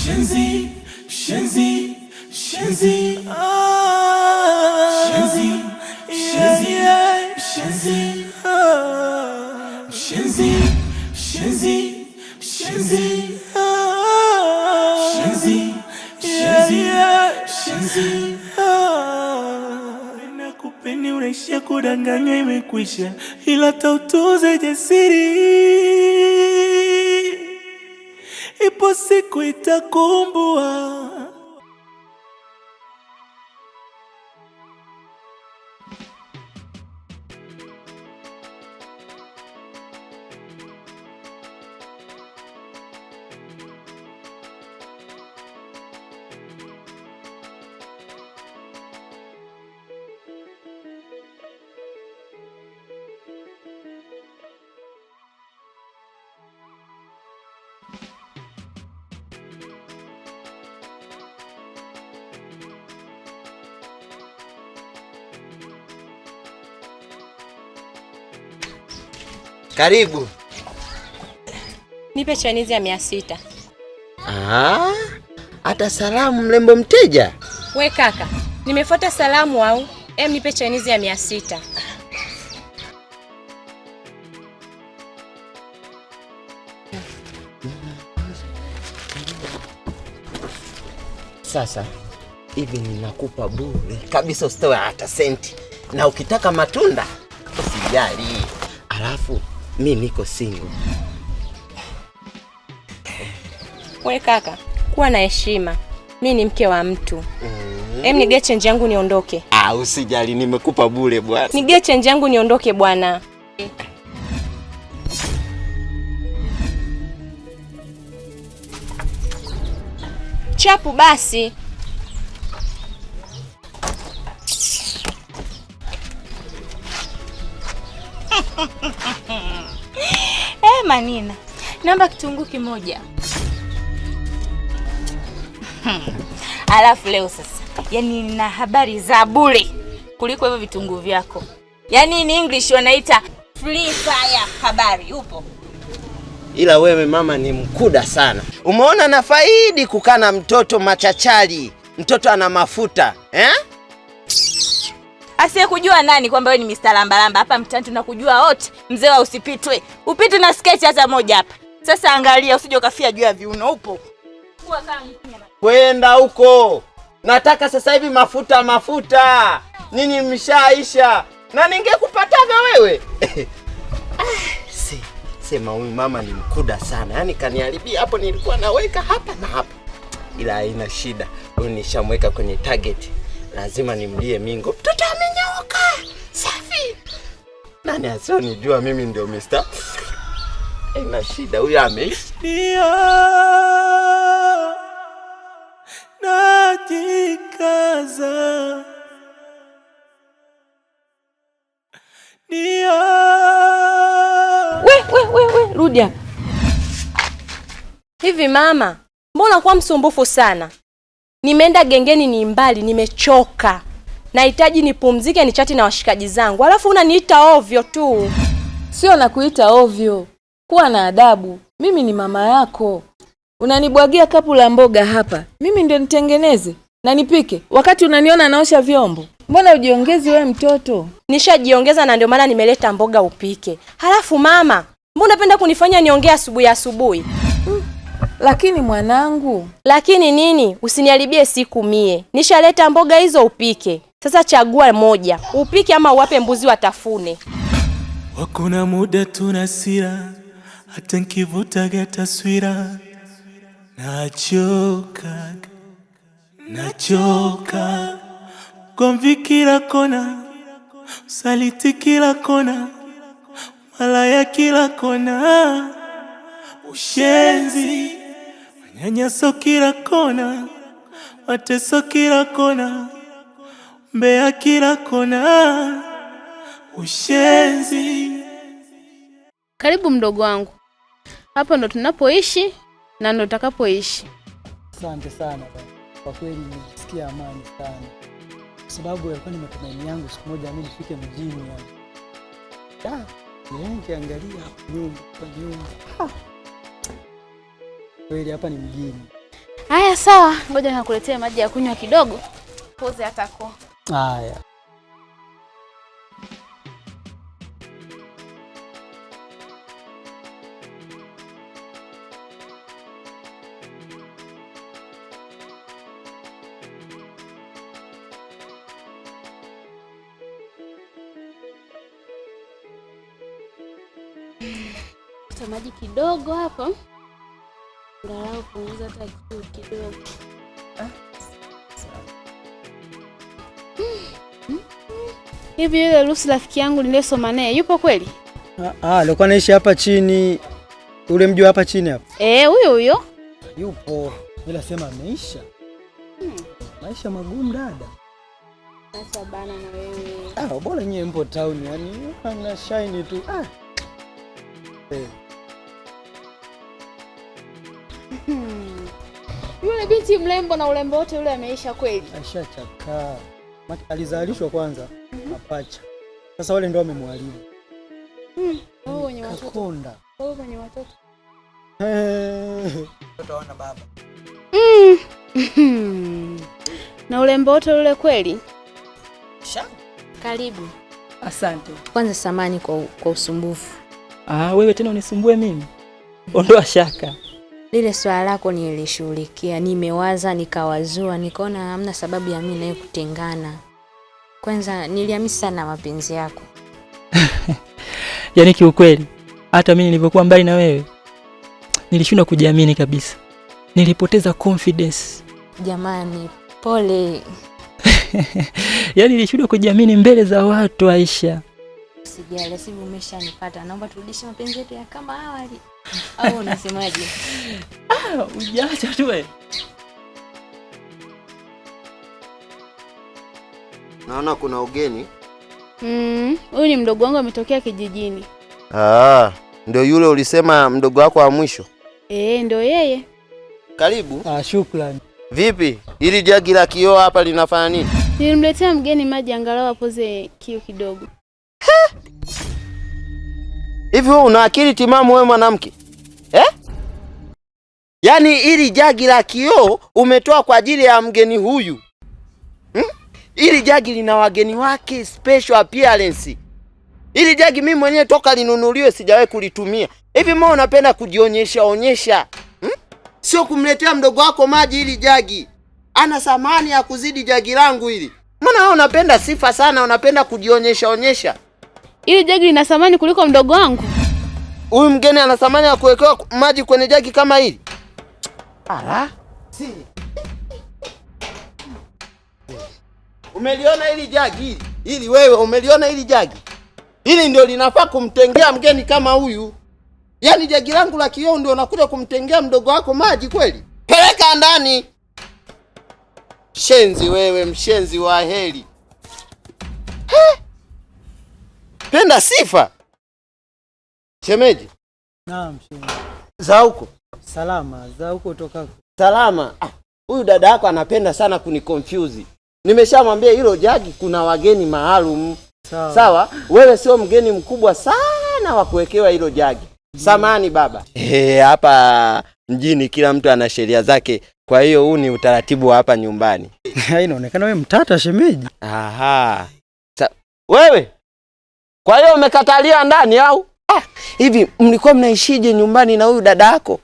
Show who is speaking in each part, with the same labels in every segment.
Speaker 1: Mshenzi, mshenzi, mshenzi. Ah. Mshenzi, mshenzi, mshenzi. Ah. Mshenzi, mshenzi, mshenzi. Ah. Mshenzi, mshenzi, mshenzi. Ah. Nakupeni unaishia kudanganywa, imekwisha, ila tautuze jasiri, ipo siku itakumbua.
Speaker 2: Karibu.
Speaker 3: Nipe chainizi ya 600.
Speaker 2: Ah, hata salamu mrembo mteja.
Speaker 3: We kaka, nimefuata salamu au? Em, nipe chainizi ya 600.
Speaker 2: Sasa hivi ninakupa bure kabisa, usitoe hata senti, na ukitaka matunda usijali. Alafu mi niko single.
Speaker 3: We kaka, kuwa na heshima. Mi ni mke wa mtu. Em, nigee chenji yangu niondoke.
Speaker 2: Ah, usijali, nimekupa bure bwana.
Speaker 3: Nigee chenji yangu niondoke bwana. Chapu basi.
Speaker 4: Manina, naomba kitunguu kimoja. Alafu leo sasa, yani nina habari za bure kuliko hivyo vitunguu vyako. Yaani in English wanaita free fire habari. Upo?
Speaker 2: Ila wewe mama ni mkuda sana. Umeona nafaidi kukaa na mtoto machachari, mtoto ana mafuta eh?
Speaker 4: Asiyekujua nani kwamba wewe ni Mr. Lambalamba hapa mtaani tunakujua wote. Mzee wa usipitwe. Upite na sketch hata moja hapa. Sasa angalia usije ukafia juu ya viuno. Upo?
Speaker 2: Kwenda huko. Nataka sasa hivi mafuta mafuta. Nyinyi mshaisha. Na ningekupataga wewe. Sema huyu mama ni mkuda sana. Yaani kaniharibia hapo, nilikuwa naweka hapa na hapa. Ila haina shida. Huyu nishamweka kwenye target. Lazima nimlie mingo. Mtoto amenyooka. Safi. Nani asionijua mimi ndio Mr. Haina shida, huyu ameishi.
Speaker 1: Ndio najikaza, ndio.
Speaker 3: We, we, we, we, rudi hapa. Hivi mama, mbona kuwa msumbufu sana? Nimeenda gengeni ni mbali, nimechoka. Nahitaji nipumzike, nichati na washikaji zangu. Alafu unaniita ovyo tu.
Speaker 5: Sio nakuita ovyo. Kuwa na adabu. Mimi ni mama yako. Unanibwagia kapu la mboga hapa. Mimi ndio nitengeneze na nipike wakati unaniona naosha vyombo. Mbona ujiongezi wewe mtoto?
Speaker 3: Nishajiongeza na ndio maana nimeleta mboga upike. Halafu mama, mbona unapenda kunifanya niongee asubuhi asubuhi?
Speaker 5: Lakini mwanangu.
Speaker 3: Lakini nini? Usiniharibie siku mie. Nishaleta mboga hizo upike. Sasa chagua moja, upike ama uwape mbuzi watafune.
Speaker 1: Wakuna muda tuna sira, hata nkivutaga taswira nachoka, nachoka. Gomvi kila kona, usaliti kila kona, malaya kila kona, ushenzi, manyanyaso kila kona, mateso kila kona, mbea kila kona, ushenzi.
Speaker 6: Karibu mdogo wangu. Hapo ndo tunapoishi na ndo utakapoishi.
Speaker 7: Asante sana baba. Kwa kweli nimejisikia amani sana. Kwa sababu yalikuwa ni matumaini yangu siku moja mimi nifike mjini yani. Da, nikiangalia hapo nyumba kwa nyumba. Kweli hapa ni mjini.
Speaker 6: Haya sawa, ngoja nikakuletea maji ya kunywa kidogo. Poze hata ko.
Speaker 7: Haya.
Speaker 6: Maji kidogo hapo. Angalau punguza hata kiu kidogo. Hivi yule Lucy rafiki yangu niliyesoma naye yupo kweli?
Speaker 7: Alikuwa anaishi hapa chini. Ule mji hapa chini hapa.
Speaker 6: Huyo huyo.
Speaker 7: Yupo. Ila sema ameisha. Maisha magumu dada.
Speaker 6: Acha bana na wewe.
Speaker 7: Bora nyie mpo town yani mna shine tu.
Speaker 6: Yule binti mrembo na urembo wote yule ameisha kweli.
Speaker 7: Ashachakaa. Alizalishwa kwanza mapacha. Sasa wale ndio wamemwalimu.
Speaker 6: Wao wenye watoto.
Speaker 7: Kakonda.
Speaker 6: Wao wenye watoto.
Speaker 7: Mtoto wana baba.
Speaker 6: Na urembo wote yule kweli?
Speaker 7: Sha.
Speaker 4: Karibu.
Speaker 8: Asante.
Speaker 4: Kwanza samani kwa usumbufu.
Speaker 8: Wewe tena unisumbue mimi? Ondoa shaka.
Speaker 4: Lile swala lako nilishughulikia, nimewaza nikawazua, nikaona hamna sababu ya mimi naye kutengana. Kwanza niliamini sana mapenzi yako.
Speaker 8: Yaani kiukweli hata mimi nilivyokuwa mbali na wewe nilishindwa kujiamini kabisa. Nilipoteza confidence.
Speaker 4: Jamani, pole.
Speaker 8: Yaani nilishindwa kujiamini mbele za watu Aisha.
Speaker 4: Usijali, sivyo umeshanipata. Naomba turudishe mapenzi yetu ya kama awali. Au unasemaje?
Speaker 8: Ujaacha tu wewe.
Speaker 2: Naona kuna ugeni.
Speaker 6: Huyu ni mdogo wangu ametokea kijijini.
Speaker 2: Ndio yule ulisema mdogo wako wa mwisho?
Speaker 6: Ndio yeye.
Speaker 2: Karibu.
Speaker 7: Shukrani.
Speaker 2: Vipi? Hili jagi la kioo hapa linafanya nini?
Speaker 6: Nilimletea mgeni maji angalau apoze kiu kidogo.
Speaker 2: Hivi wewe una akili timamu wewe mwanamke? Yaani hili jagi la kioo umetoa kwa ajili ya mgeni huyu. Hili jagi lina wageni wake special appearance. Hili jagi mimi mwenyewe toka linunuliwe sijawahi kulitumia. Hivi mbona unapenda kujionyesha onyesha? Sio kumletea mdogo wako maji hili jagi. Ana thamani ya kuzidi jagi langu hili. Mbona wewe unapenda sifa sana, unapenda kujionyesha onyesha?
Speaker 6: Hili jagi lina thamani kuliko mdogo wangu.
Speaker 2: Huyu mgeni ana thamani ya kuwekewa maji kwenye jagi kama hili? Ala. Si. Umeliona hili jagi hili? Hili wewe umeliona hili jagi? Hili ndio linafaa kumtengea mgeni kama huyu. Yaani jagi langu la kioo ndio unakuja kumtengea mdogo wako maji kweli? Peleka ndani. Shenzi wewe, mshenzi wa heli. Penda sifa. Shemeji.
Speaker 7: Naam, shemeji.
Speaker 2: Za huko?
Speaker 7: Salama, za huko toka.
Speaker 2: Salama. Huyu dada yako anapenda sana kuniconfuse. Nimeshamwambia hilo jagi kuna wageni maalum.
Speaker 7: Sawa.
Speaker 2: Sawa, wewe sio mgeni mkubwa sana wa kuwekewa hilo jagi. Samani baba. Hapa mjini kila mtu ana sheria zake. Kwa hiyo huu ni utaratibu wa hapa nyumbani.
Speaker 7: Inaonekana wewe mtata shemeji.
Speaker 2: Aha. Wewe? Kwa hiyo umekatalia ndani au? Hivi mlikuwa mnaishije nyumbani na huyu dada yako?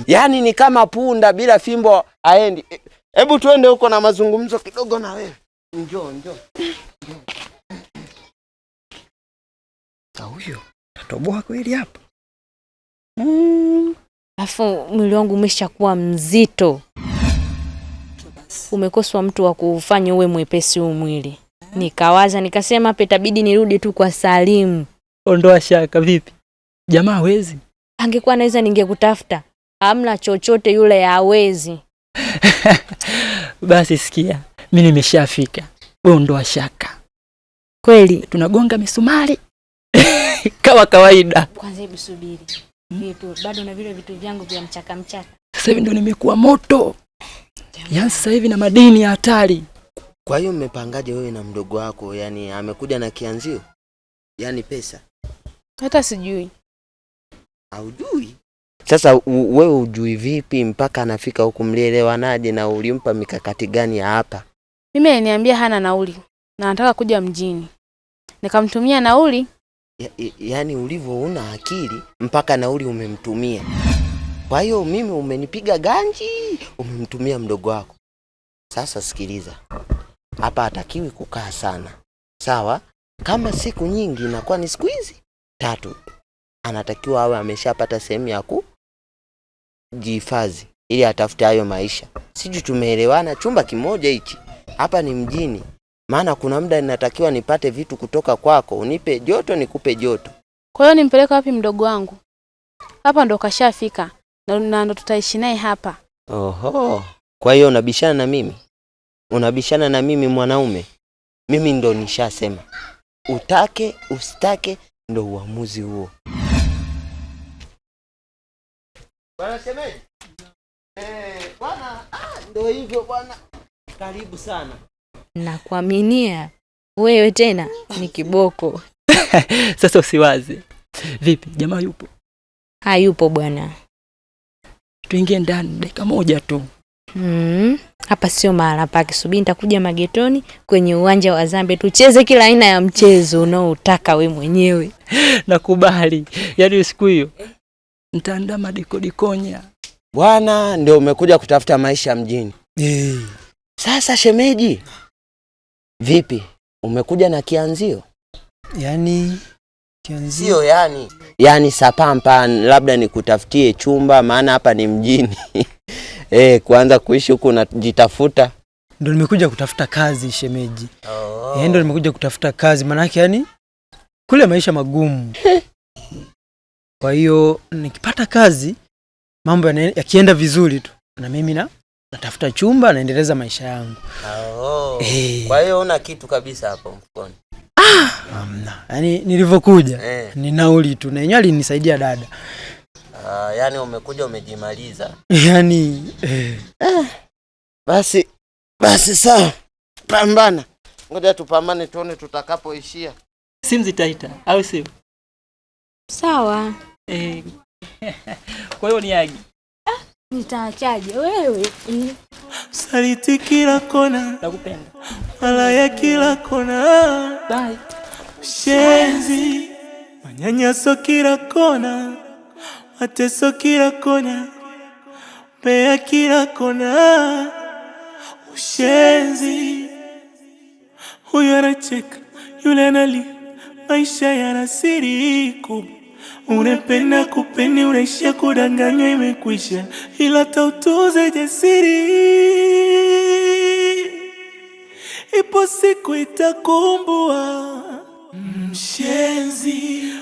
Speaker 2: Yaani ni kama punda bila fimbo aendi. Hebu tuende huko na mazungumzo kidogo na wewe. Njoo, njoo.
Speaker 7: Huyo tatoboa kweli hapa.
Speaker 4: Afu mwili wangu umeshakuwa mzito. Umekoswa mtu wa kufanya uwe mwepesi huu mwili. Nikawaza nikasema hapa itabidi nirudi tu kwa Salimu.
Speaker 8: Ondoa shaka vipi? Jamaa hawezi.
Speaker 4: Angekuwa anaweza ningekutafuta. Hamna chochote yule hawezi.
Speaker 8: Basi sikia, mimi nimeshafika. Wewe ondoa shaka.
Speaker 4: Kweli
Speaker 8: tunagonga misumari kama kawaida.
Speaker 4: Kwanza hebu subiri. Vipi bado na vile vitu vyangu vya mchaka mchaka?
Speaker 8: Sasa hivi ndio nimekuwa moto. Yaani sasa hivi na madini ya hatari.
Speaker 2: Kwa hiyo mmepangaje wewe na mdogo wako? Yaani amekuja na kianzio? Yaani pesa?
Speaker 6: Hata sijui.
Speaker 2: Haujui? Sasa wewe ujui vipi mpaka anafika huku, mlielewanaje na ulimpa mikakati gani ya hapa?
Speaker 6: Mimi aliniambia hana nauli na anataka kuja mjini. Nikamtumia nauli.
Speaker 2: Yaani ulivyo una akili mpaka nauli umemtumia. Kwa hiyo mimi umenipiga ganji, umemtumia mdogo wako. Sasa sikiliza. Hapa hatakiwi kukaa sana. Sawa? Kama siku nyingi inakuwa ni siku hizi 3. Anatakiwa awe ameshapata sehemu ya kujihifadhi ili atafute hayo maisha. Sijui tumeelewana? Chumba kimoja hichi. Hapa ni mjini. Maana kuna muda ninatakiwa nipate vitu kutoka kwako, unipe joto nikupe joto.
Speaker 6: Kwa hiyo nimpeleke wapi mdogo wangu? Hapa ndo kashafika na ndo tutaishi naye hapa.
Speaker 2: Oho. Kwa hiyo unabishana na mimi? Unabishana na mimi mwanaume? Mimi ndo nishasema. Utake usitake ndo uamuzi huo. Bwana shemeji. Bwana, ndo hivyo bwana. Karibu sana.
Speaker 9: Nakuaminia wewe tena ni kiboko.
Speaker 8: Sasa usiwaze. Vipi jamaa yupo?
Speaker 9: Hayupo bwana.
Speaker 8: Tuingie ndani dakika moja tu.
Speaker 9: Hapa sio mahala pake. Subiri nitakuja magetoni kwenye uwanja wa Zambe tucheze kila aina ya mchezo unaotaka we mwenyewe.
Speaker 8: Nakubali. Yaani siku hiyo nitaandaa madikodikonya.
Speaker 2: Bwana ndio umekuja kutafuta maisha mjini. Sasa shemeji, vipi? Umekuja na kianzio?
Speaker 7: Yaani kianzio?
Speaker 2: Sio yani. Yaani sapampa labda nikutafutie chumba maana hapa ni mjini. Kuanza kuishi huku unajitafuta.
Speaker 7: Ndio nimekuja kutafuta kazi shemeji. Oh. Ndio nimekuja kutafuta kazi maana yake yani kule maisha magumu. Kwa hiyo nikipata kazi mambo yakienda vizuri tu na mimi natafuta chumba naendeleza maisha yangu.
Speaker 2: Oh. Kwa hiyo una kitu kabisa hapo mfukoni?
Speaker 7: Hamna. Yaani nilivyokuja ni nauli tu na yenyewe alinisaidia dada.
Speaker 2: Yaani umekuja umejimaliza.
Speaker 7: Yaani
Speaker 2: Basi sawa. Pambana. Ngoja tupambane tuone tutakapoishia.
Speaker 8: Simu zitaita au sio?
Speaker 9: Sawa.
Speaker 8: Kwa hiyo ni agi.
Speaker 9: Nitaachaje wewe?
Speaker 1: Saliti kila kona.
Speaker 8: Nakupenda.
Speaker 1: Malaya kila kona.
Speaker 8: Bye.
Speaker 1: Shenzi. Manyanyaso kila kona. Mateso kila kona. Pea kila kona. Ushenzi. Huyu anacheka, yule analia. Maisha yana siri kubwa. Unapenda kupeni, unaishia kudanganywa, imekwisha. Ila tautuze jasiri, ipo siku itakumbua. Mshenzi.